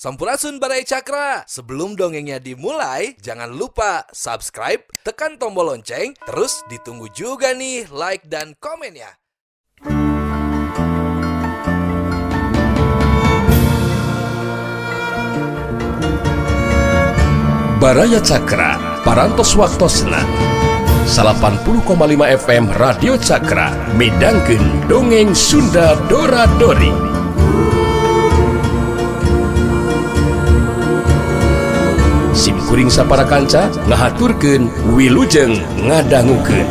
Sampurasun Baraya Cakra. Sebelum dongengnya dimulai, jangan lupa subscribe, tekan tombol lonceng, terus ditunggu juga nih like dan komennya. Baraya Cakra, Parantos Waktosna 80,5 FM Radio Cakra, midangkeun dongeng Sunda Dora Dori. Sim kuring sapara kanca ngahaturkeun wilujeng ngadangukeun.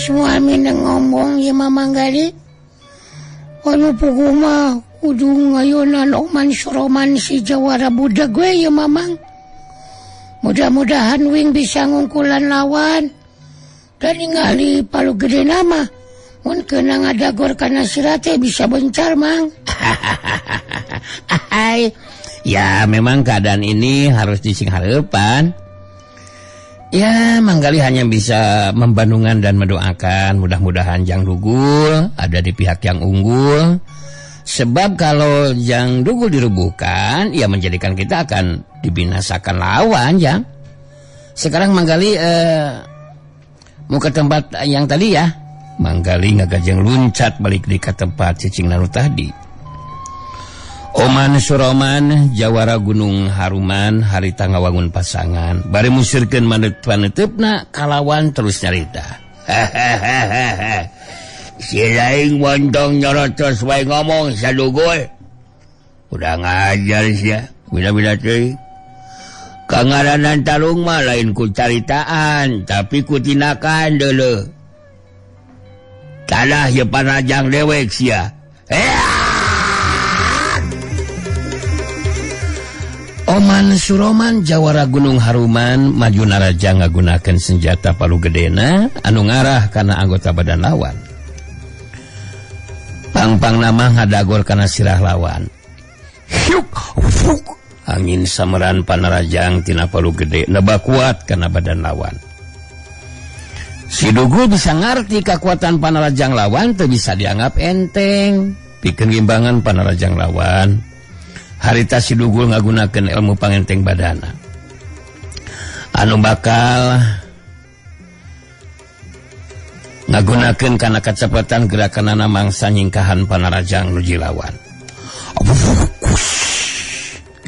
Suami ngomong ya Mamang Gali anu puguh mah kudu ngayonan Oman Suroman si jawara budak gue ya Mamang. Mudah-mudahan wing bisa ngungkulan lawan dan ningali palu gede nama mun kena ngadagor kana sirate bisa bencar Mang. Ya memang keadaan ini harus disingharepan. Ya, Manggali hanya bisa membandungkan dan mendoakan mudah-mudahan Jang Dugul ada di pihak yang unggul. Sebab kalau Jang Dugul dirubuhkan, ya menjadikan kita akan dibinasakan lawan, Jang. Sekarang Manggali mau ke tempat yang tadi ya. Manggali ngagajeng luncat balik di ke tempat cicing nanu tadi. Oman Suroman jawara Gunung Haruman harita ngawangun pasangan bari musirkeun manut-paneuteup kalawan terus nyarita. Si laing montong nyorotos wae ngomong sadugul. Udah ngajar sia, bila-bila teuing. Kangaranan tarung mah lain ku caritaan tapi ku tinakan deuleu. Tanah ye panajang dewek sia. Oman Suroman jawara Gunung Haruman maju naraja ngagunakeun senjata palu gedena anu ngarah kana anggota badan lawan. Pangpang nama ngadagor kana sirah lawan. Hyuk, fuk, angin sameran panarajang tina palu gede neba kuat kana badan lawan. Si Dugul bisa ngarti kekuatan panarajang lawan teu bisa dianggap enteng. Pikeun gimbangan panarajang lawan. Harita si Dugul ngagunakeun ilmu pangenteng badana anu bakal ngagunakeun kana kacepatan gerakanana mangsa nyingkahan panarajang nu jilawan.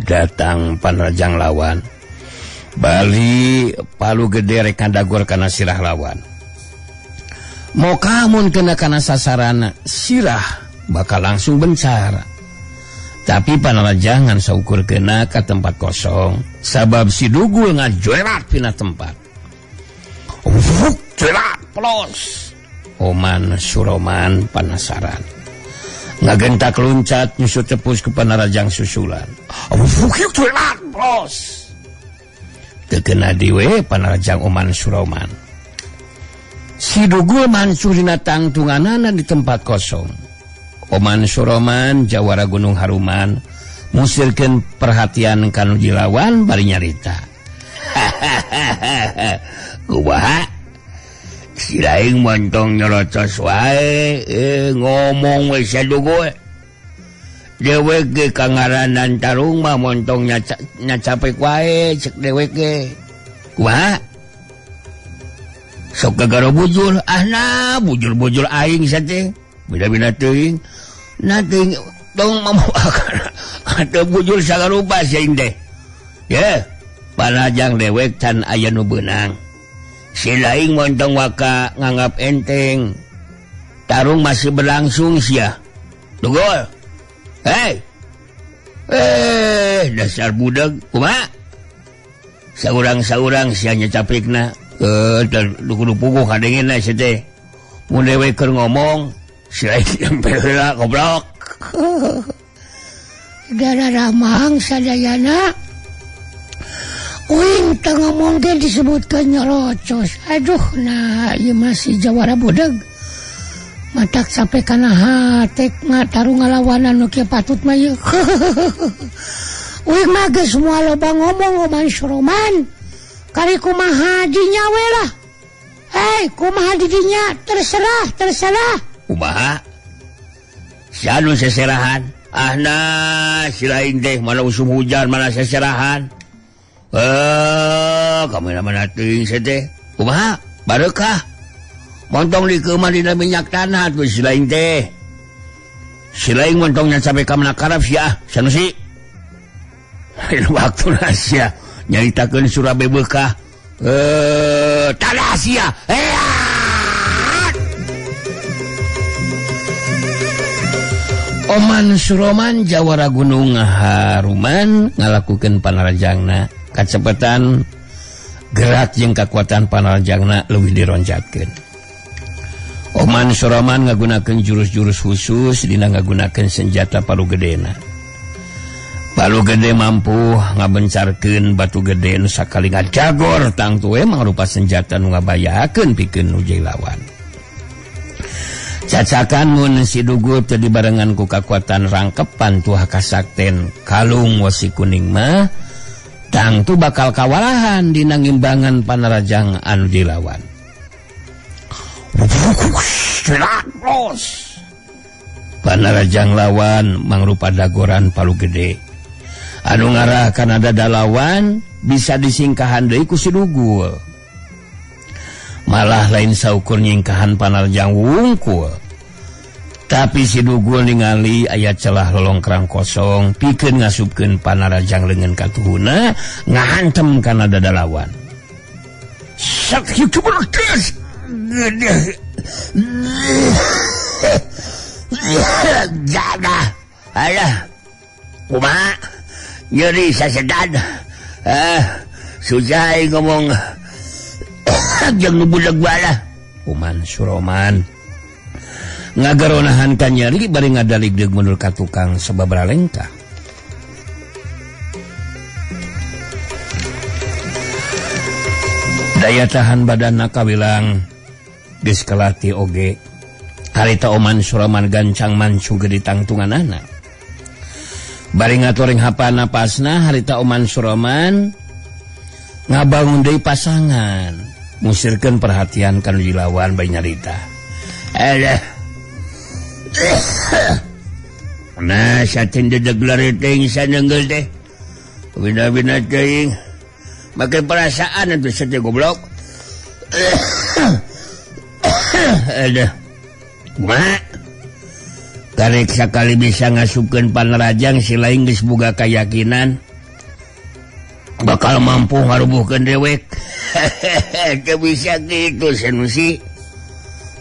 Datang panarajang lawan bali palu gede rek kadagor kana sirah lawan. Moka mun kena kana sasaran sirah bakal langsung bencar. Tapi panarajangan saukur kena ke tempat kosong sabab si Dugul ngajoerat pina tempat. Wuk, joerat pelos. Oman Suroman panasaran. Ngagentak luncat nyusut tepus ke panarajang susulan. Wuk, joerat pelos. Tekena diwe panarajang Oman Suroman. Si Dugul mansur dina tangtunganana di tempat kosong. Oman Suroman jawara Gunung Haruman musirkeun perhatian kanu jilawan bari nyarita. Kumaha? Si laing montong nyerocos wae ngomong we sadugul. Dewek ge kangaranan tarung mah montong nyacapek wae cek dewek ge. Kumaha? Sok gagaro bujur, ah nah bujur-bujur aing sate. Beda-beda teuing nah teuing tong mamawakan atau bujur sagarupa sieing teh. Ye, panajang dewek can aya nu beunang. Si laing montong waka nganggap enteng. Tarung masih berlangsung sia. Dugul. Hei. Dasar budak kumaha? Saurang-saurang sia nyacapikna. Kudu puguh kadengena sia teh. Mun dewek keur ngomong si lain nyampe heula goblok. Darah ramang sadayana uing teu ngomong ge disebutkeun nyerocos. Aduh nah ieu masih jawara budeg. Matak sampai kana hate ngatarung ngalawanan nu kieu patut mah ieu. Uing mah geus moal loba ngomong Oman Suroman. Kari kumaha dinya we lah. Hei, kumaha di dinya terserah, terserah. Kumaha? Sia nu seserahan? Ah nah, si lain teh mana usum hujan mana seserahan. Kamu mana teuing sia teh. Kumaha? Bareukah? Montong dikeuma dina minyak tanah tuh si lain teh. Si lain montongnya sampai ka mana karab sia, Sanusi. Lain waktu sia nyaritakeun Surabe beukah. Tanah sia. Oman Suroman jawara Gunung Haruman ngalakukeun panarajangna kacepetan gerak jeung kakuatan panarajangna leuwih dironcatkeun. Oman Suroman ngagunakeun jurus-jurus khusus dina ngagunakeun senjata palu gedena. Palu gede mampu ngabencarkeun batu gede nu sakali ngajagor tangtu we mangrupa senjata nu ngabayakeun pikeun nu lawan. Cacakan mun si dugut teu dibarengan ku kakuatan rangkepan tuah kasakten kalung wesi kuning mah tangtu bakal kawalahan dina ngimbangan panarajang anu dilawan. Panarajang lawan mangrupa dagoran palu gede anu ngarah kana dada lawan bisa disingkahan deui ku si dugul. Malah lain saukur nyingkahan panarjang wungkul. Tapi si dugul ningali aya celah lolongkrang kosong pikeun ngasupkeun panarajang leungeun katuhuna ngahantem kana dada lawan. Sakit berdes. Jaga. Alah. Kumaha? Nyeri sasedan. Susah ngomong. Jeung nu budak balah. Oman Suroman ngagaronahan ka nyeri bari ngadaligdeug mundur ka tukang sababaraha lengkah. Daya tahan badanna kawilang geus kalatih oge. Harita Oman Suroman gancang mancung ge ditangtunganana. Bari ngatoring hapa napasna harita Oman Suroman ngabangun deui pasangan. Musirkeun perhatian kanu dilawan bari nyarita. Alah. Nah, saten dedeg lareteng sanenggel teh. Bina-bina teuing. Make perasaan atuh sate goblok. Aduh. Kumaha? Karek sakali bisa ngasupkeun panarajang si lain geus boga kayakinan bakal mampu ngarubuhkeun dewek. Teu bisa kitu Sanusi.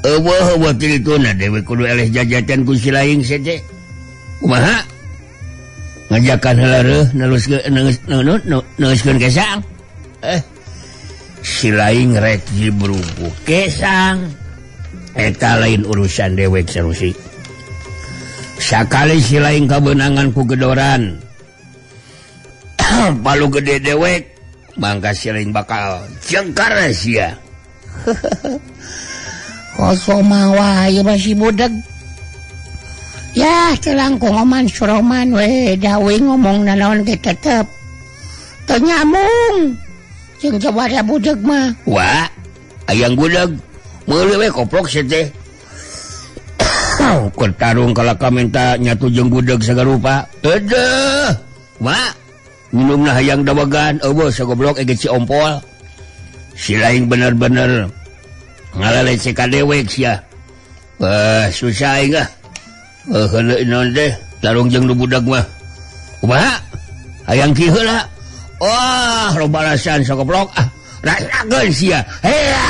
Eueuh eueuh kitu na dewek kudu eleh jajatan ku si lain sia teh. Kumaha? Ngajakan heula reuh neruskeun kesang. Si lain rek jibrubuh kesang. Eta lain urusan dewek Sanusi. Sakali si lain kabeunangan ku gedoran palu gede dewek mangka si lain bakal jengkar sia. Kosong mah ieu masih budeg. Ya teu langkung Oman Suroman we dawe ngomong nanaon ge tetep teu nyambung jeung jawara budeg mah. Wah, ayang budeg meuli we koplok sia teh. Keur tarung kalaka minta nyatu jeung budeg sagarupa. Edeh. Wah, minumna hayang dawagan eueuh sagoblok ege si ompol. Si lain bener-bener ngalalece ka dewek sia. Susah aing ah. Heueuh naon teh tarung jeung nu budak mah. Kumaha? Hayang kieu heula. Wah, loba alasan sagoblok ah. Rasakeun sia. Hea.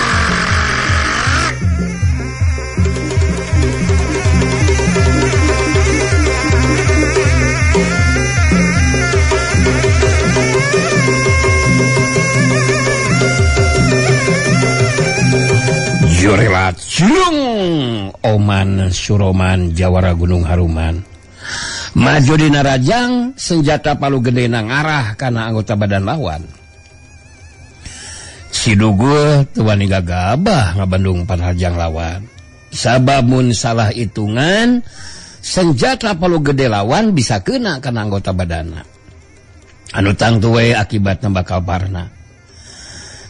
Ngajorelat cilung Oman Suroman jawara Gunung Haruman. Maju dina rajang senjata palu gede ngarah kana anggota badan lawan. Si Dugul teu wani gagabah ngabandung panarajang lawan. Sabab mun salah hitungan senjata palu gede lawan bisa kena kana anggota badana. Anu tangtu we akibatna bakal parna.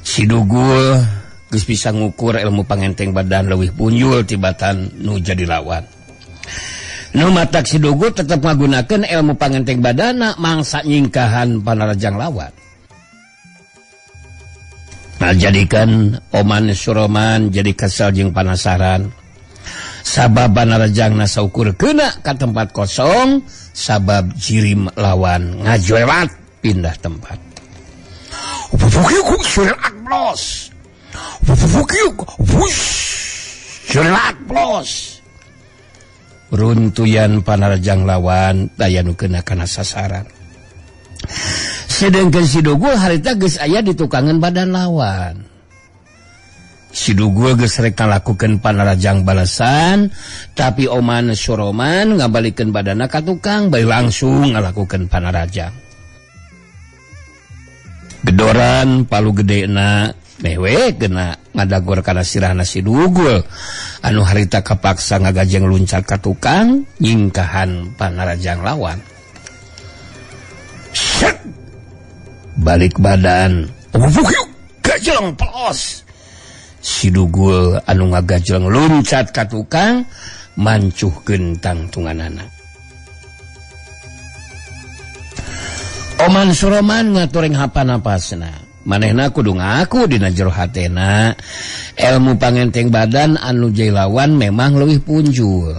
Si Dugul geus bisa ngukur ilmu pangenteng badan leuwih punjul tibatan nu jadi lawan. Nu matak si Dugul tetep ngagunakeun ilmu pangenteng badana mangsa nyingkahan panarajang lawan. Nah, jadikan Oman Suroman jadi kesel jeung panasaran. Sabab panarajangna saukur kena ka tempat kosong, sabab jirim lawan ngajoelat pindah tempat. Runtuyan panarajang lawan daya nu kena kana sasaran. Sedangkan si Dugul harita geus aya di tukangan badan lawan. Si Dugul geus rek ngalakukeun panarajang balasan, tapi Oman Suroman ngabalikeun badanna ka tukang bari langsung ngalakukeun panarajang. Gedoran palu gedena mehwe kena ngadagor kana sirahna si Dugul anu harita kapaksa ngagajeng luncat ka tukang nyingkahan panarajang lawan. Set! Balik badan, gajleng pelos. Si Dugul anu ngagajleng luncat ka tukang mancuhkeun tangtunganana. Oman Suroman ngatureng hapan-napasna. Manehna kudu ngaku dina jero hatena ilmu pangenteng badan anu jai lawan memang leuwih punjul.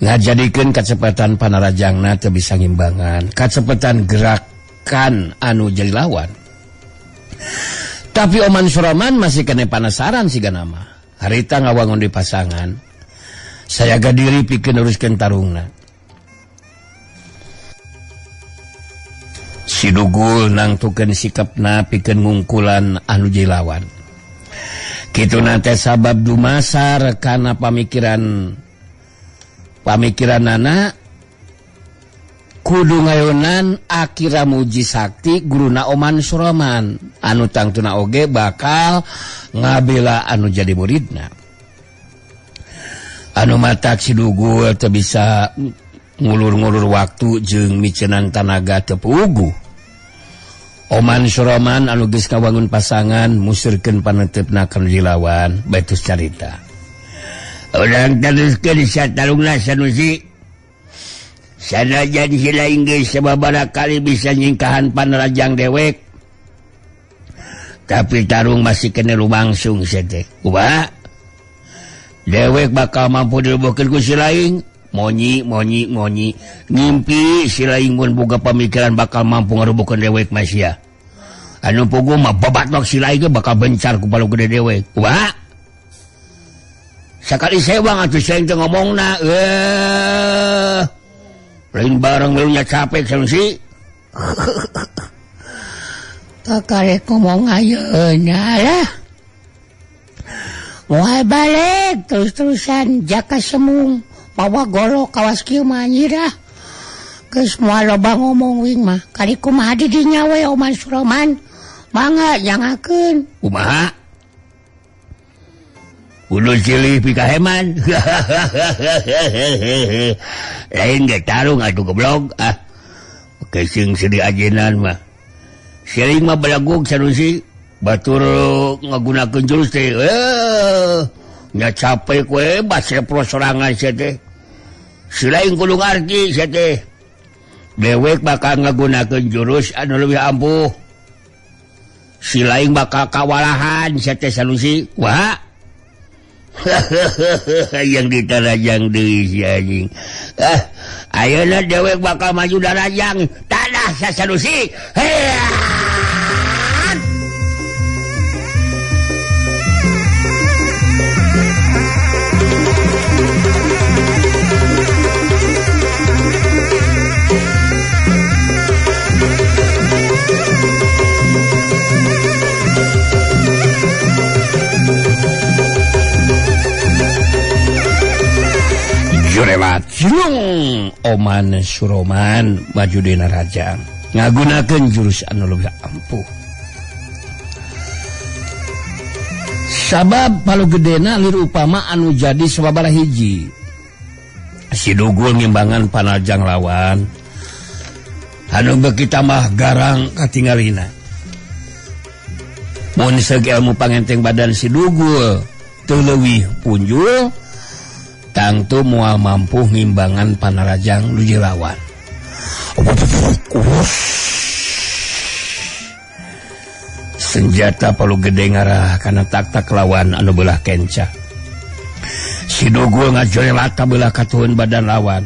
Ngajadikeun kacepetan panarajangna teu bisa ngimbangan kacepetan gerakan anu jadi lawan. Tapi Oman Suroman masih kena panasaran siga nama. Harita ngawangun di pasangan. Sayaga diri pikeun neruskeun tarungna. Si Dugul nangtukeun sikapna pikeun ngungkulan anu jadi lawan. Kituna teh sabab dumasar kana pamikiran pamikiranana kudu ngayonan akira muji sakti guruna Oman Suroman anu tangtuna oge bakal ngabela anu jadi muridna. Anu matak si Dugul teu bisa ngulur-ngulur waktu jeung micenan tanaga teu puguh. Oman Suroman anu geus kawangun pasangan musirkeun paneuteup-na kana dilawan baitus carita. Urang teruskeun satarungna Sanusi. Sanajan si lain geus sababaraha kali bisa nyingkahan panarajang dewek. Tapi tarung masih kena lumangsung sia teh. Kumaha? Dewek bakal mampu dirubuhkeun ku si lain. Monyi monyi monyi. Ngimpi si lain mun boga pamikiran bakal mampu ngarubuhkeun dewek mah sia. Anu puguh mah babatok si lain ge bakal bencar ku palu gede dewek. Kumaha? Sakali sewang atuh sing teu ngomongna lain bareng melunya capek Sanusi. Kakarek ngomong ayeuna lah. Moal balik terus-terusan jaka semung bawa golok kawas kieu mah nyirah. Geus moal loba ngomong wing mah. Kari kumaha di dinya we Oman Suroman. Mangga jangakeun. Kumaha? Kudu silih pikaheman. Lain ge tarung atuh goblok ah. Keseung sedih ajenan mah. Siling mah belagug Sanusi batur ngagunakeun jurus teh. Nya capek we bas repro sorangan sia teh. Si lain kudu ngarti sia teh. Dewek bakal ngagunakeun jurus anu leuwih ampuh. Si lain bakal kawalahan sia teh Sanusi. Wah. Yang ditarajang deui si anjing. Ayeuna dewek bakal maju darajang tanah Sanusi. Heaa. Jurelat jirung Oman Suroman maju dina rajang ngagunakeun jurus anu leuwih ampuh. Sabab palu gedena lir upama anu jadi sababaraha hiji. Si Dugul ngimbangan panajang lawan anu beuki tambah garang katingalina. Mun seug ilmu pangenteng badan si Dugul teu leuwih punjul, tangtu moal mampu ngimbangan panarajang nu lawan. Senjata palu gede ngarah kana tak-tak lawan anu belah kenca. Si Dugul ngajorelat ka belah katuhun badan lawan.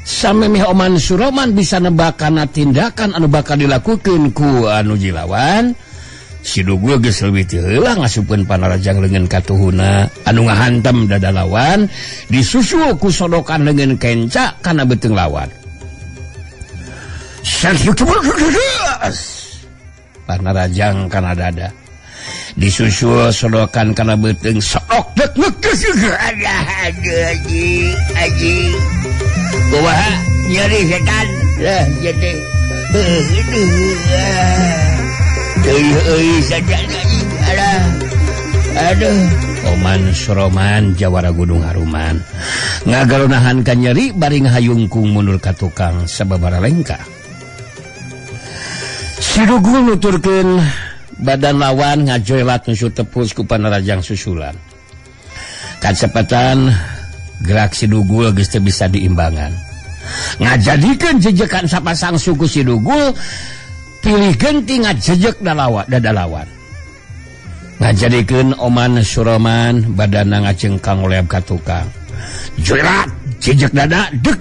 Samemeh Oman Suroman bisa nebak kana tindakan anu bakal dilakukeun ku anu jilawan. Si Dugul geus leuwih ti heula ngasupkeun panarajang leungeun katuhuna anu ngahantam dada lawan, disusul ku sodokan leungeun kenca kana beuteung lawan. Panarajang kana dada disusul sodokan kana beuteung, sodok dek aduh anjing kumaha nyeri setan lah jadi aduh. Oman Suroman jawara Gunung Haruman ngagaronahan ka nyeri bari ngahayungkung mundur ka tukang sababara lengkah. Si Dugul nuturkeun badan lawan ngajoelat nusu tepus ku panarajang susulan. Kacepatan gerak si Dugul geus teu bisa diimbangan. Ngajadikeun jejekan sapasang suku si Dugul pilih genti ngajejek dada lawan. Ngajadikeun Oman Suroman badana ngacengkang ngoleab ka tukang. Joelat jejek dada dek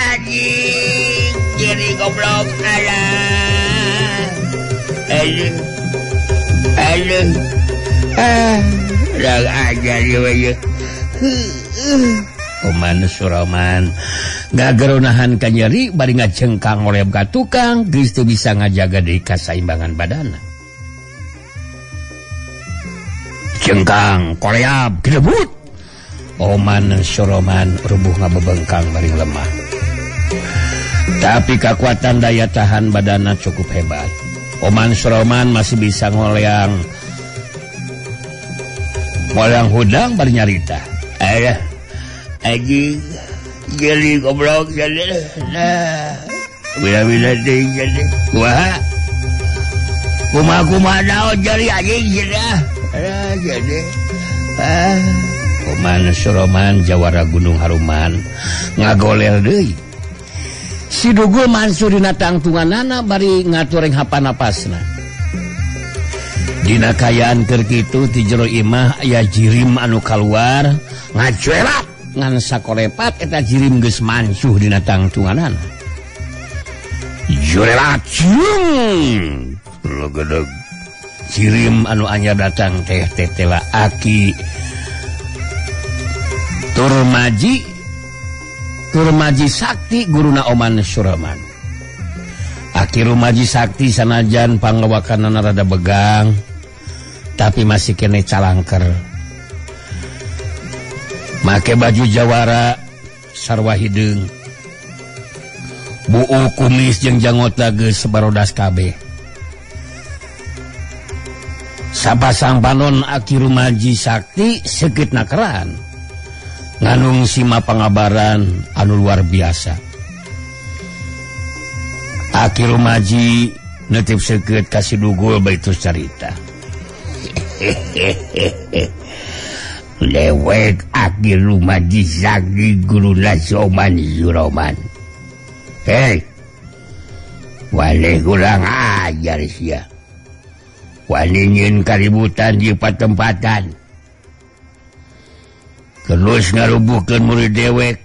anjing jadi goblok alah. Aduh. Aduh. Ah, ajar ieu. Oman Suroman ngagaronahan ka nyeri bari ngacengkang ngoleab ka tukang geus teu bisa ngajaga deui kasaimbangan badana. Cengkang koleab gedebut. Oman Suroman rubuh ngabebengkang bari lemah. Tapi kekuatan daya tahan badana cukup hebat. Oman Suroman masih bisa ngoleang hudang bari nyarita. Alah, anjing jadi goblok jadi. Nah, bila-bila deui jadi. Kumaha? Kumaha-kumaha naon jadi anjing jadi. Alah, jadi. Ah. Oman Suroman jawara Gunung Haruman ngagoler deui. Si Dugul mansur dina tangtunganana bari ngatureng hapanapasna. Dina kayaan keur kitu ti jero imah aya jirim anu kaluar ngacuelat ngan sakolepat eta jirim geus mansuh dina tangtunganana. Jurelat cium legedeg jirim anu anyar datang teh tetela aki Turmaji Sakti guruna Oman Suroman. Aki Rumaji Sakti sanajan pangawakanana rada begang tapi masih kene calangker. Make baju jawara sarwa hideung. Buu kumis jeung jangota geus barodas kabeh. Sapasang panon Aki Rumaji Sakti seukit nakeran. Nganung sima pangabaran anu luar biasa. Aki Rumaji netip seukeut ka si Dugul baitu carita. Lewek Aki Rumaji Sakti guruna si Oman Suroman. Hei, wale kurang ajar sia. Wani nyieun kaributan di patempatan. Terus ngarubuhkeun murid dewek.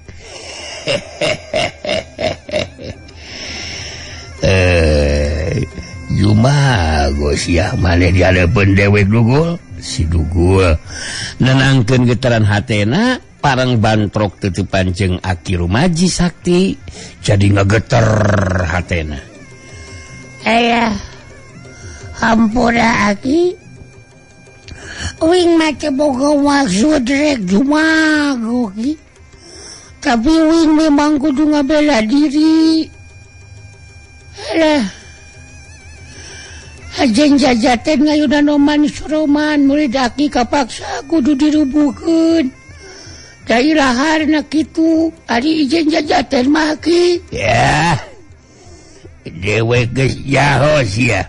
Jumago sia maneh dihareupeun dewek Dugul. Si Dugul nenangkeun getaran hatena parang bantrok titipan jeung Aki Rumaji Sakti jadi ngageter hatena. Ayah, hampura Aki. Wing mah teu boga maksud rek jumago ki. Tapi wing memang kudu ngabela diri. Alah. Ajen jajaten ngayunan Oman Suroman murid aki kapaksa kudu dirubuhkeun. Da ilaharna kitu ari ijen jajaten mah ki. Ya. Dewek geus jaho sia.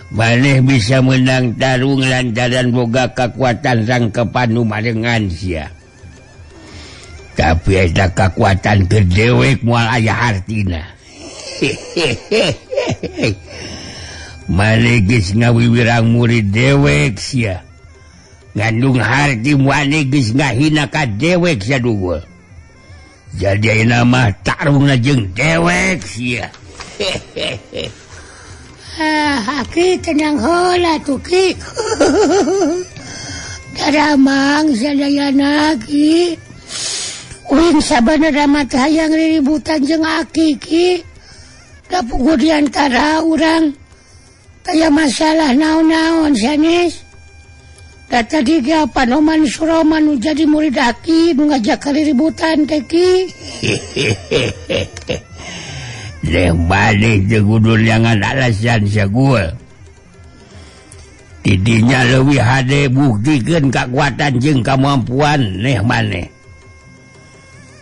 Maneh bisa menang tarung lantaran boga kakuatan rangkepan nu marengan sia. Tapi eta kakuatan keur dewek moal aya hartina. Maneh geus ngawiwirang murid dewek sia. Ngandung harti maneh geus ngahina ka dewek sia dugul. Jadi ayeuna mah tarungna jeung dewek sia. Ah, aki tenang heula tuh ki. Daramang sadayana ki. Uing sabenerna mah teh hayang riributan jeung aki ki. Da puguh di antara urang taya masalah naon-naon sanes. Da tadi ge apan Oman Suroman nu jadi murid aki nu ngajak kariributan teh ki. Leh balik teu kudu jangan alasan sagul. Tidinya leuwih hade buktikeun kakuatan jeung kamampuan neh maneh.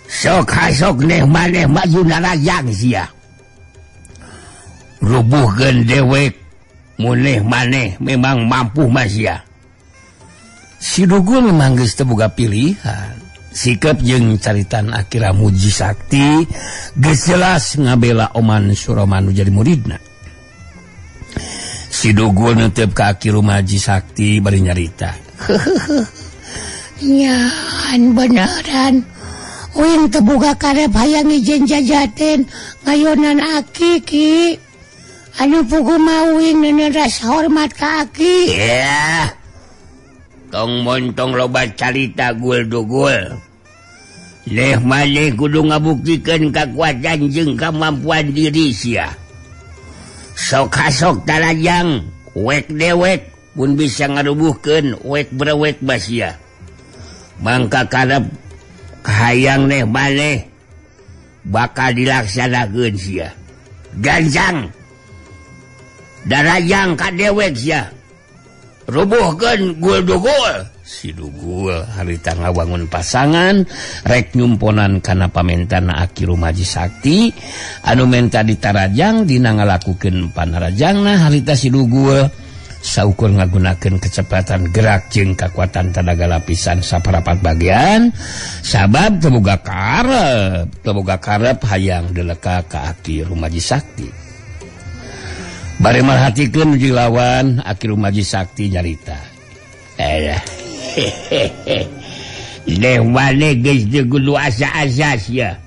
Sok hasok neh maneh maju narajang sia. Rubuhkeun dewek mun neh maneh memang mampu mah sia. Si Dugul memang geus teu boga pilihan. Sikap jeung caritan Akira Muji Sakti geus jelas ngabela Oman Suroman nu jadi muridna. Si Dugul neuteup ka Aki Rumaji Sakti bari nyarita. Nyan beneran. Uing teu boga karep hayang ijen jajaten ngayonan aki ki. Anu puguh mah uing neuneu rasa hormat ka aki. Yeah. Tong montong loba carita gul dugul. Leh maneh kudu ngabuktikeun kakuatan jeung kamampuan diri sia. Sok hasok tarajang wek dewek pun bisa ngarubuhkeun wek brewek basia. Mangka karep kahayang neh maneh bakal dilaksanakeun sia. Ganjang darajang ka dewek sia. Rubuhkeun gul dugul. Si Dugul harita ngawangun pasangan rek nyumponan kana pamentana Aki Rumaji Sakti anu menta ditarajang dina ngalakukeun panarajangna harita si Dugul saukur ngagunakeun kecepatan gerak jeung kakuatan tanaga lapisan saparapat bagian sabab teu boga karep hayang deleka ka Aki Rumaji Sakti. Bari marhatikeun jeung lawan Aki Rumaji Sakti nyarita. Leh maneh geus teu kudu asa-asa sia.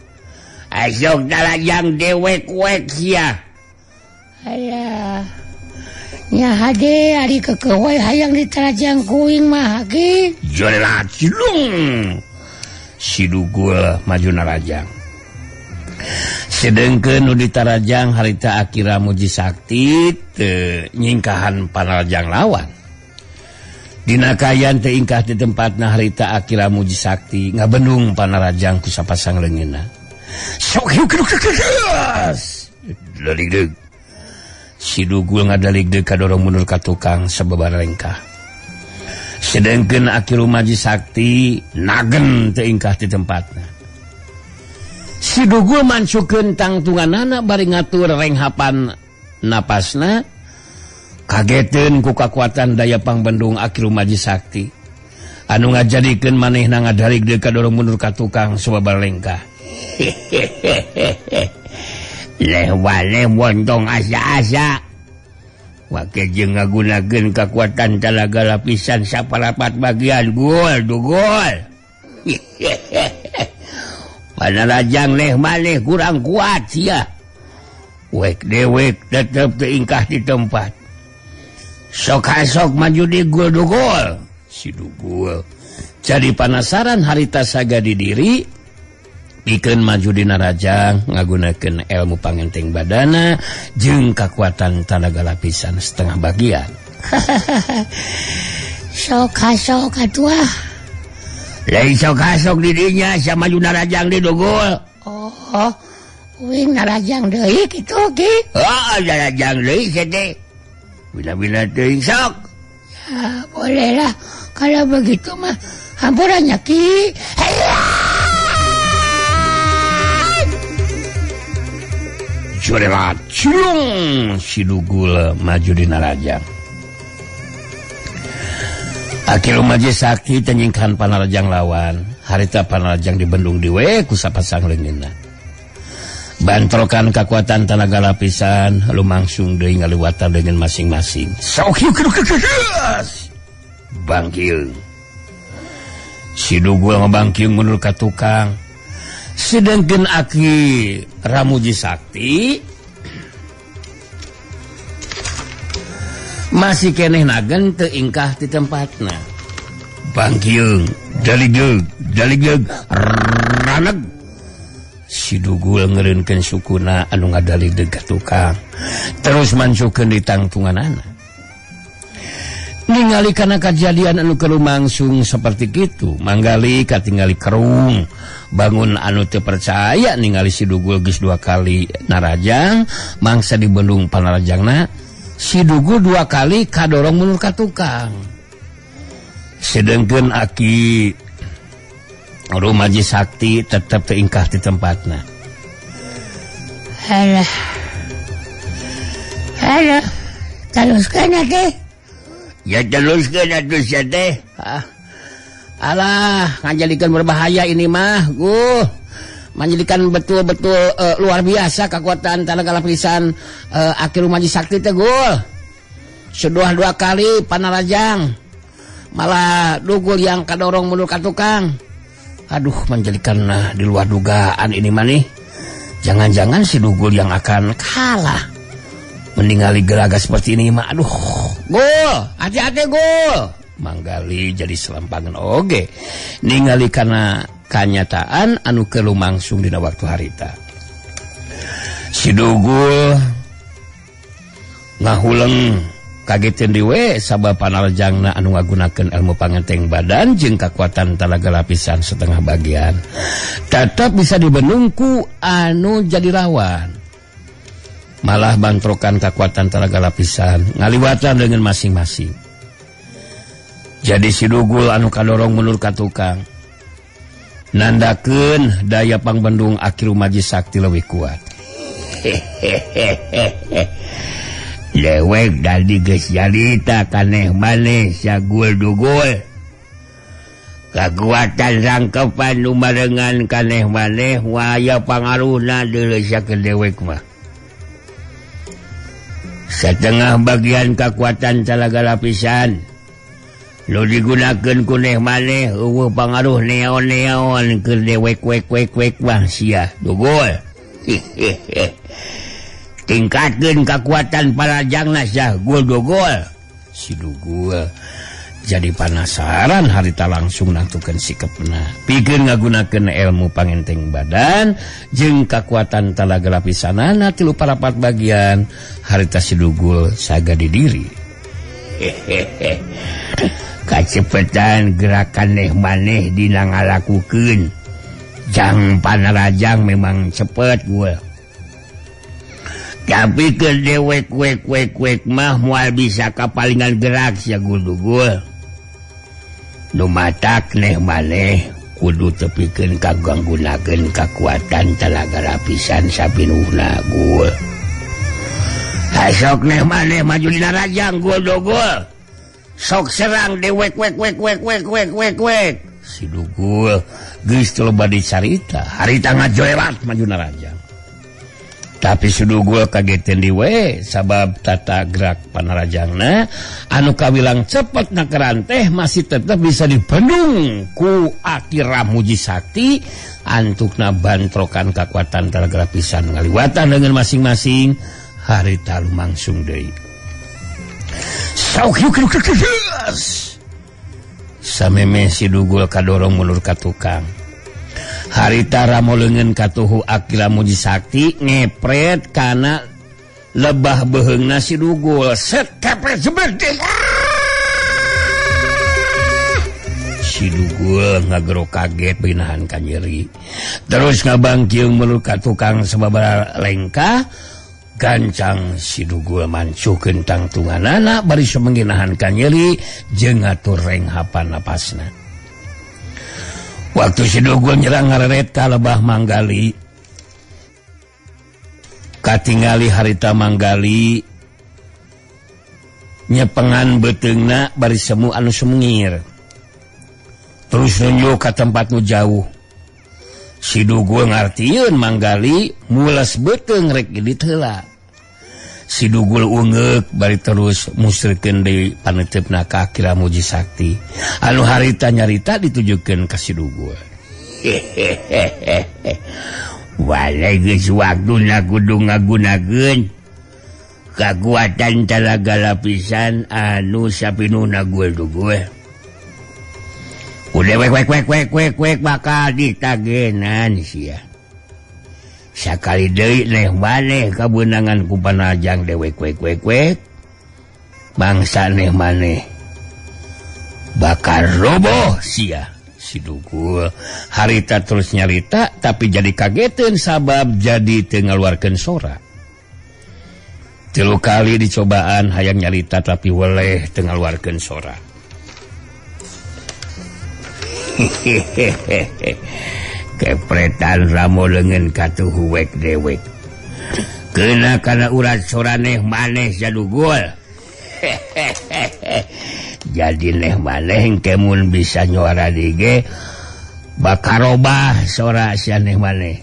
Asok tarajang dewek-wek sia. Aya. Nya hade ari keukeuh we hayang ditarajang ku uing mah ki. Jelas cilung. Si Dugul maju narajang. Sedengkeun nu ditarajang harita Akira Muji Sakti teu nyingkahan panarajang lawan. Dina kayan teu ingkah di tempatna harita Akira Muji Sakti ngabendung panarajang ku sapasang leungeunna. Sok daligdeug. Si Dugul ngadaligdeug kadorong mundur ka tukang sababaraha lengkah. Sedengkeun Aki Rumaji Sakti nagen teu ingkah di tempatna. Si Dugul mansukeun tangtunganana bari ngatur renghapan napasna. Kageteun ku kakuatan daya pangbendung Aki Rumaji Sakti anu ngajadikeun manehna ngadaligdeug kadorong mundur ka tukang sababaraha lengkah. Leh waleh montong asa-asa. Wake jeung ngagunakeun kakuatan talaga lapisan saparapat bagian gul dugul. Panarajang leh maneh kurang kuat sia. Wek dewek tetep teu ingkah di tempat. Sok hasok maju di gul dugul. Si Dugul jadi panasaran harita saga di diri pikeun maju dina rajang ngagunakeun ilmu pangenteng badana jeung kakuatan tanaga lapisan setengah bagian. Sok hasok atuh. Lain sok hasok di dinya sia maju narajang di dugul. Oh, uing narajang deui kitu Ki. Heeh, narajang deui sia teh. Bila-bila teuing sok. Ya, bolehlah kalau begitu mah hampurannya Ki. Jurelat cilung si dugul maju di narajang. Akhir Rumaji Sakti tenyingkan panarajang lawan. Harita panarajang dibendung diwe ku sapasang leungeunna. Bantrokan kekuatan tenaga lapisan lumangsung deui ngaliwatan dengan masing-masing. Bangkil. Si dugul ngebangkiung mundur ka tukang. Sedangkan Aki Ramuji Sakti masih keneh nagen teu ingkah di tempatna. Bangkiung, daligeg, daligeg, raneg. Si dugul ngeureunkeun sukuna anu ngadaligdeg ka tukang. Terus mansukeun di tangtunganana. Ningali kana kajadian anu kelumangsung seperti kitu, manggali katingali kerung. Bangun anu teu percaya ningali si dugul geus dua kali narajang, mangsa dibendung panarajangna. Si dugul dua kali kadorong mundur ka tukang. Sedengkeun Aki Rumaji Sakti tetep teu ingkah di tempatna. Alah. Alah, teruskeun atuh. Ya teruskeun atuh sia teh. Alah, ngajadikeun berbahaya ini mah, guh. Menjadikan betul-betul luar biasa kekuatan tenaga lapisan Aki Rumaji Sakti teh gul. Sudah dua kali panarajang. Malah dugul yang kadorong mundur ka tukang. Aduh, menjadikan di luar dugaan ini mah nih. Jangan-jangan si dugul yang akan kalah. Meninggali geraga seperti ini mah, aduh. Gul, hati-hati gul. Manggali jadi selampangan oge. Ningali karena kanyataan anu kelumangsung dina waktu harita. Si dugul ngahuleng kagetin diwe sabab panarjangna anu ngagunakeun ilmu pangenteng badan jeung kakuatan talaga lapisan setengah bagian. Tetap bisa dibendung ku anu jadi lawan. Malah bantrokan kekuatan talaga lapisan ngaliwatan dengan masing-masing. Jadi si dugul anu kadorong mundur ka tukang. Nandakeun daya pangbendung Aki Rumaji Sakti leuwih kuat. Hehehehe. Dewek dadi geus nyarita kaneh maneh sagul dugul. Kakuatan rangkepan nu barengan kaneh maneh waya pangaruhna deuleu sakeun dewek mah. Setengah bagian kekuatan talaga lapisan nu digunakeun ku neh maneh eueuh pangaruh neon-neon keur dewek wek wek wek mah sia dugul. Tingkatkeun kekuatan parajangna sia gul dugul. Si dugul jadi panasaran harita langsung nangtukeun sikepna. Pikeun ngagunakeun ilmu pangenteng badan jeung kekuatan talaga lapisanana tilu parapat bagian harita si dugul saga di diri. Hehehe. Kacepetan gerakan neh maneh dina ngalakukeun. Jang panarajang memang cepet gue. Tapi ke dewek wek wek wek mah moal bisa kapalingan gerak sia gul-gul. Nu matak neh maneh kudu tepikeun kaganggunakeun kakuatan talaga lapisan sapinuhna gul. Hasok neh maneh maju dina rajang gul dogol. Sok serang dewek wek wek wek wek wek wek wek. Si dugul geus teu loba dicarita, harita ngajoelat maju narajang. Tapi si dugul kagetin diwe sabab tata gerak panarajangna anu kawilang cepet nakeran teh masih tetep bisa dibendung ku Aki Ramuji Sakti antukna bantrokan kakuatan talaga lapisan ngaliwatan dengan masing-masing harita lumangsung deui. Sameme si dugul kadorong mundur ka tukang. Harita ramo leungeun katuhu Aki Ramuji Sakti ngepret kana Lebah beheungna si Dugul set kepret jebret. Si Dugul ngagero kaget binahan ka nyeri. Terus ngabangkiung meulu ka tukang sababaraha lengkah gancang si Dugul mancuhkeun tangtunganana bari sumenginahan ka nyeri jeung ngatur renghapan napasna. Waktu si Dugul nyerang ngareret ka lebah Manggali. Katingali harita Manggali nyepengan beuteungna bari semu anu sumengir. Terus nunjuk ka tempat nu jauh. Si Dugul ngartieun Manggali mules beuteung rek indit heula. Si Dugul ungeuk bari terus musrikeun deui paneuteup-na ka Akira Muji Sakti. Anu harita nyarita ditujukeun ka si Dugul. Walai geus waktuna kudu ngagunakeun kakuatan talaga lapisan anu sapinuhna gul Dugul. Udah wek wek wek wek wek wek bakal ditagenan sia. Sakali deui neh maneh kabeunangan ku panajang dewek wek wek wek. Bangsa neh maneh bakal roboh sia. Si Dugul harita terus nyarita tapi jadi kageteun sabab jadi teu ngaluarkeun sora. 3 kali dicobaan hayang nyarita tapi weleh teu ngaluarkeun sora. Kepretan ramo leungeun katuh huwek dewek. Kena kana urat soraneh maneh Jadugul. Jadi neh maneh kemun bisa nyuara dige bakal robah sora sia neh maneh.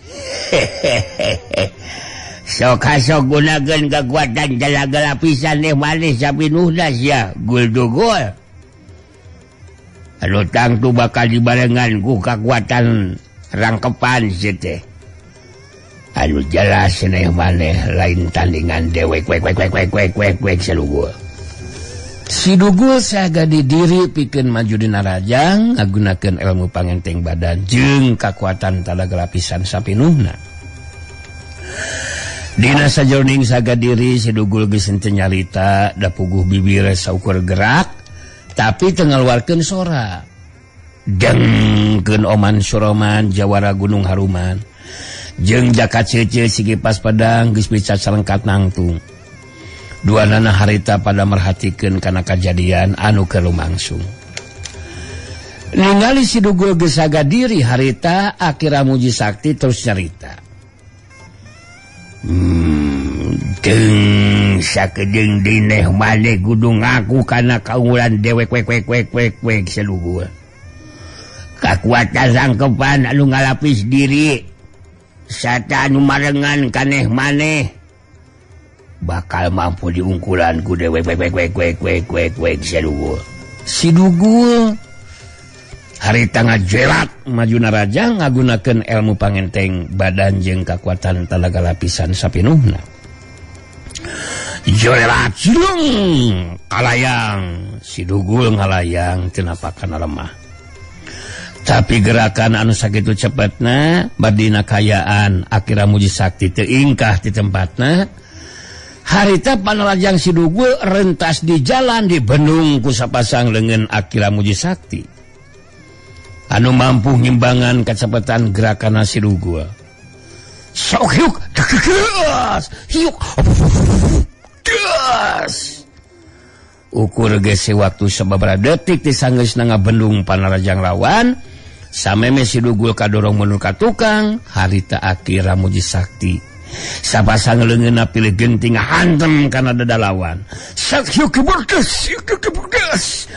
Sok hasok gunakeun kekuatan jalaga lapisan neh maneh sapinuhna sia gul Dugul. Anu tangtu bakal dibarengan ku kakuatan rangkepan si teh. Anu jelas neh maneh lain tandingan dewek wek wek wek wek wek wek wek Sidugul. Si Dugul saga didiri pikeun maju dina rajang ngagunakeun ilmu pangenteng badan jeung kakuatan talaga lapisan sapinuhna. Dina sajroning saga diri si Dugul geus henteu nyarita da puguh bibir saukur gerak tapi teu ngaluarkeun sora. Dengkeun Oman Suroman jawara Gunung Haruman jeung Jaka Cece si kipas pedang geus bisa salengkat nangtung. Duanana harita pada merhatikeun kana kajadian anu keur lumangsung. Ningali si Dugul geus saga diri harita Akira Muji Sakti terus nyarita. Deng sakedeung dineh maneh kudu ngaku kana kaunggulan dewek wek wek wek wek wek Sidugul. Kakuatan rangkepan anu ngalapis diri sarta anu marengan kaneh maneh bakal mampu diungkulan ku dewek wek wek wek wek wek wek wek Sidugul. Si Dugul harita ngajelat maju narajang ngagunakeun ilmu pangenteng badan jeung kakuatan talaga lapisan sapinuhna. Jelat silung kalayang si Dugul ngalayang teu napakan lemah. Tapi gerakan anu sakitu cepetna badina kayaan Akira Muji Sakti teu ingkah di tempatna. Harita panalajang si Dugul rentas di jalan di bendung ku sapasang leungeun Akira Muji Sakti. Anu mampu ngimbangan kecepatan gerakan si Dugul. Sok hiuk deges hiuk des. Ukur gese waktu sababaraha detik ti sanggeusna ngabendung panarajang lawan. Sameme si Dugul kadorong mundur ka tukang, harita Akira Muji Sakti. Sapasang leungeunna pilih genting hantem kana dada lawan. Sak hiuk keberges, hiuk keberges.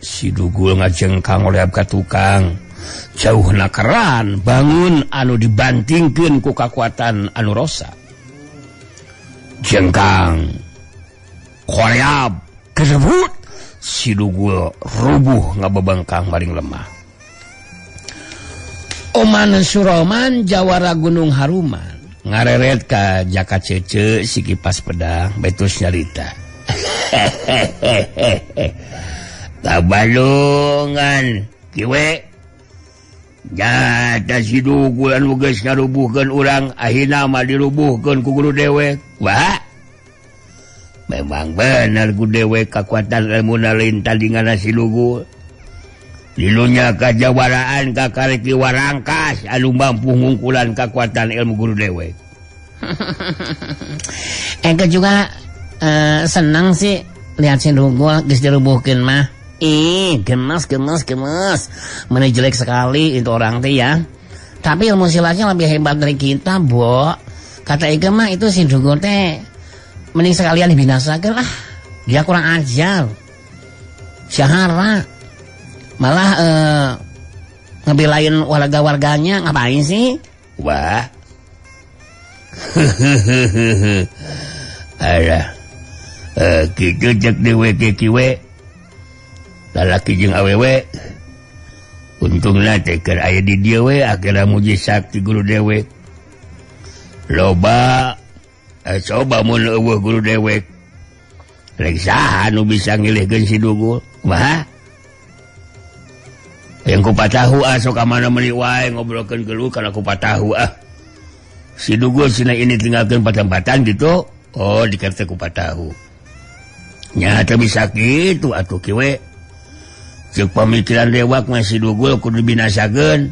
Si Dugul ngajengkang oleab ka tukang. Jauhna keran bangun anu dibantingkeun ku kakuatan anu rosa. Jengkang koreab kesebut si Dugul rubuh ngabebengkang maring lemah. Oman Suroman jawara Gunung Haruman ngareret ka Jaka Cece si kipas pedang betus nyarita. Tabalungan kiwe nyata si Dugul anu geus ngarubuhkeun urang akhirna mah dirubuhkeun ku guru dewek. Wah, Memang benar ku dewek kakuatan ilmu lain tandingan si Dugul. Dilunya kajawaraan kakarek diwarangkas anu mampu ngungkulan kakuatan ilmu guru dewek. Eke juga senang sih lihat si Dugul geus dirubuhkeun mah. Ih, gemes gemes gemes. Mana jelek sekali itu orang teh ya. Tapi ilmu silatnya lebih hebat dari kita, Bo. Kata Eke mah itu si Dugul teh mending sekalian dibinasakan lah. Dia kurang ajar. Syahara. Malah ngebelain warga-warganya, ngapain sih? Wah. Alah. Kitu cek dewek kiwe. Lalaki jeung awewe. Untungna teh keur aya di dieu we akhirna muji sakti guru dewek. Loba coba mun eueuh guru dewek. Rek saha nu bisa ngilihkeun si Dugul? Kumaha? Yang kupatahu ah sok ka mana meuli wae ngobrolkeun geluh kana kupatahu ah. Si Dugul sina ini tinggalkeun patempatan gitu. Oh, dikarte kupatahu. Nya teu bisa kitu atuh kiwe. Ceuk pamikiran dewek mah si Dugul kudu dibinasakeun.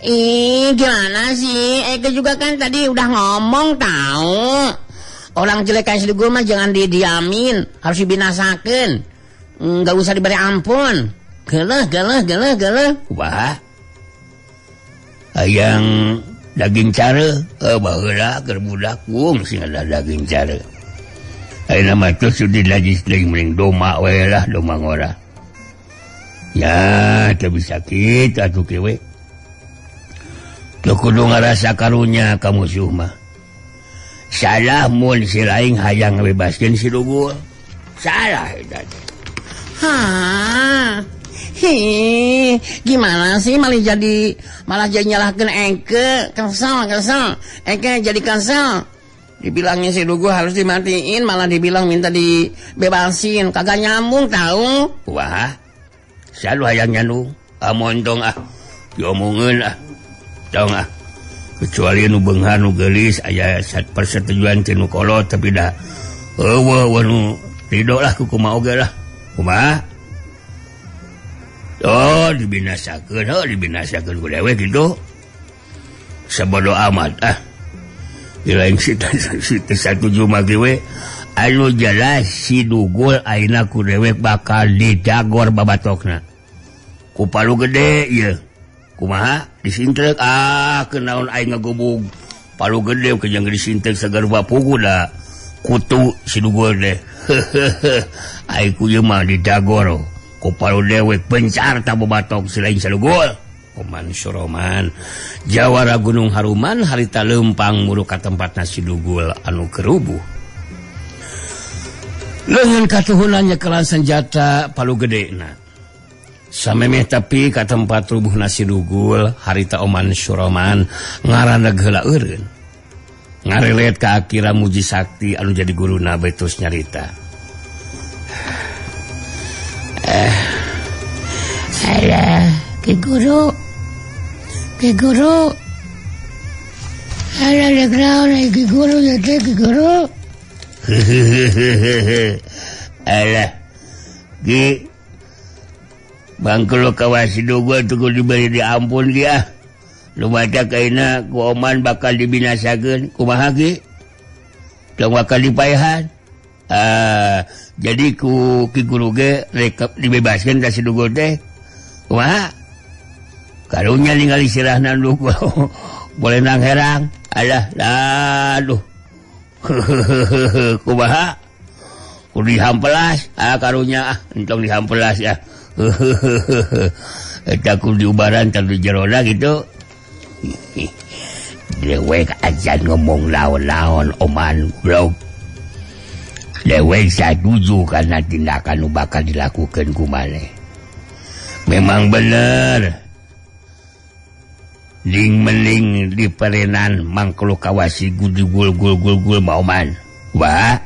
Ih, gimana sih? Eke juga kan tadi udah ngomong tahu. Orang jelek kayak si Dugul mah jangan didiamin, harus dibinasakeun. Enggak usah diberi ampun. Geleh, geleh, geleh, geleh. Wah. Hayang daging care, baheula keur budak wung sing ada daging care. Ayeuna mah teu sudi najis deui mending doma we lah, doma ngora. Ya, teu bisa kitu atuh kieu we. Teu kudu ngarasa karunya ka musuh mah. Salah mun si laing hayang ngabebaskeun si Dugul. Salah eta teh. Hah. Hi, gimana sih malah jadi nyalahkeun Eke. Kesel, kesel. Eke jadi kesel. Dibilangnya si Dugul harus dimatiin, malah dibilang minta dibebasin. Kagak nyambung tahu. Wah. Salu hayang nyandung. Ah montong ah. Diomongeun ah. Tong ah. Kecuali nu beunghar nu geulis aya persetujuan ti nu kolot tapi dah eueuh nu ridho lah ku kumaha oge lah. Kumaha? Oh, dibinasakeun, heuh dibinasakeun ku dewek kitu. Sabodo amat ah. Lain si satuju mah ge we anu jelas si Dugul ayeuna ku dewek bakal didagor babatokna. Ku palu gede ieu. Kumaha disintrek ah kenaon aing ngagubug palu gede kejang disintrek sagarba pugu da kutu si Dugul deh. Aing ku ieu mah didagor ku palu dewek bencar ta babatok si lain Sadugul. Oman Soroman jawara Gunung Haruman harita lempang muru ka tempat nasi Dugul anu kerubuh. Leungeun katuhunan nyekelan senjata palu gedena. Samemeh tapi ka tempat rubuh nasi Dugul harita Oman Soroman ngaraneg heula eureun. Ngarelet ka akira muji sakti anu jadi guruna betus nyarita. Alah, Ki Guru. Ki Guru. Alah, legraon Ki Guru ya teh Ki Guru. Alah. Ki bangkulo kawasi Dugul tuh diberi diampun ki ah. Lu baca kaina ku Oman bakal dibinasakeun kumaha ki? Tong bakal dipaehan. Jadi ku Ki Guru ge rek dibebaskeun ka si Dugul teh. Kumaha? Karunya ningali sirahna Dugul. Boleh nang herang. Alah, aduh. Kumaha? Kudu dihampelas. Ah karunya ah, entong dihampelas ya. Eta kudu diubaran tah di jerona gitu. Dewek aja ngomong laon-laon Oman blog. Dewek satuju karena tindakan nu bakal dilakukan ku maneh. Memang bener. Ling meling di perenan mangklo kawasi gul gul gul gul mauman. Wah.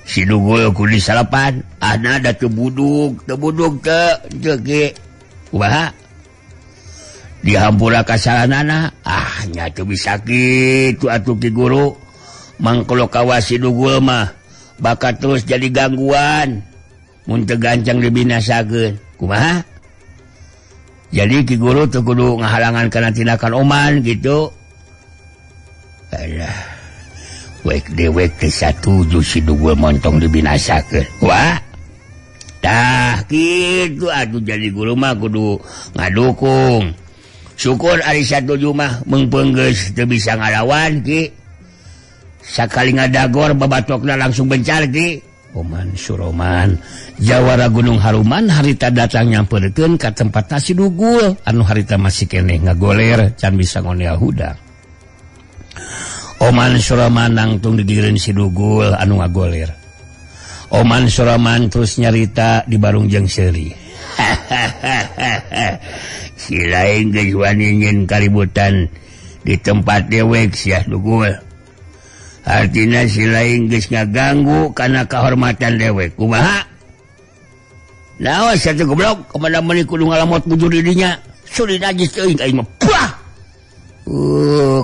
Si Dugul kudu disalapan, ana da teu budug teu teu Wah. Dihampura kasalanana, ah nya teu bisa kitu atuh Ki Guru. Mangklo kawasi Dugul mah Bakal terus jadi gangguan. Mun teu gancang dibinasakeun. Kumaha? Jadi Ki Guru teu kudu ngahalangan kana tindakan Oman gitu. Alah. Wek dewek teh satuju si Dugul montong dibinasakeun. Wah. Tah kitu atuh jadi guru mah kudu ngadukung. Syukur ari satuju mah meungpeung geus teu bisa ngalawan Ki. Sakali ngadagor babatokna langsung bencar Ki. Oman Suroman jawara Gunung Haruman harita datang nyamperkeun ka tempat si Dugul anu harita masih keneh ngagoler can bisa ngonel hudang. Oman Suroman nangtung digigireun si Dugul anu ngagoler. Oman Suroman terus nyarita di barung jeung seuri. Si lain geus wani nyeun kaributan di tempat dewek sia Dugul. Artina si lain geus ngaganggu kana kahormatan dewek. Kumaha? Naon satu goblok kemana meuni kudu ngalamot bujur di dinya. Suri najis teuing aing mah. Pah.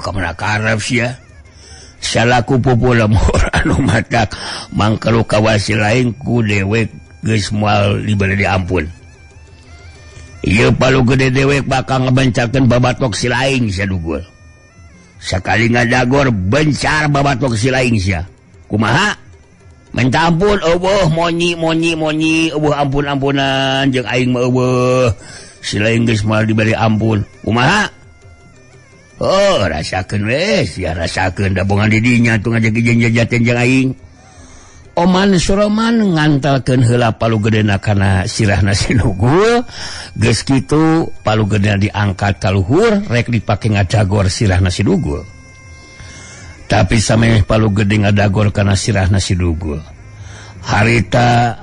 Kamana karep sia. Salaku pupu lemur anu matak mangkalu kawasi lain ku dewek geus moal dibere diampun. Ieu palu gede dewek bakal ngebencarkeun babatok si lain sia Dugul. Sakali ngadagor bencar babatok si lain sia. Kumaha? Minta ampun eueuh monyi monyi monyi eueuh ampun-ampunan jeung aing mah eueuh. Si lain geus moal dibere ampun. Kumaha? Oh, rasakeun we, sia rasakeun dabongan di dinya tuh ngajak jeung jajaten jeung aing. Oman Suroman ngantalkeun heula palu gedena kana sirahna si Dugul. Geus kitu palu gedena diangkat ka luhur rek dipake ngadagor sirahna si Dugul. Tapi samemeh palu gede ngadagor kana sirahna si Dugul. Harita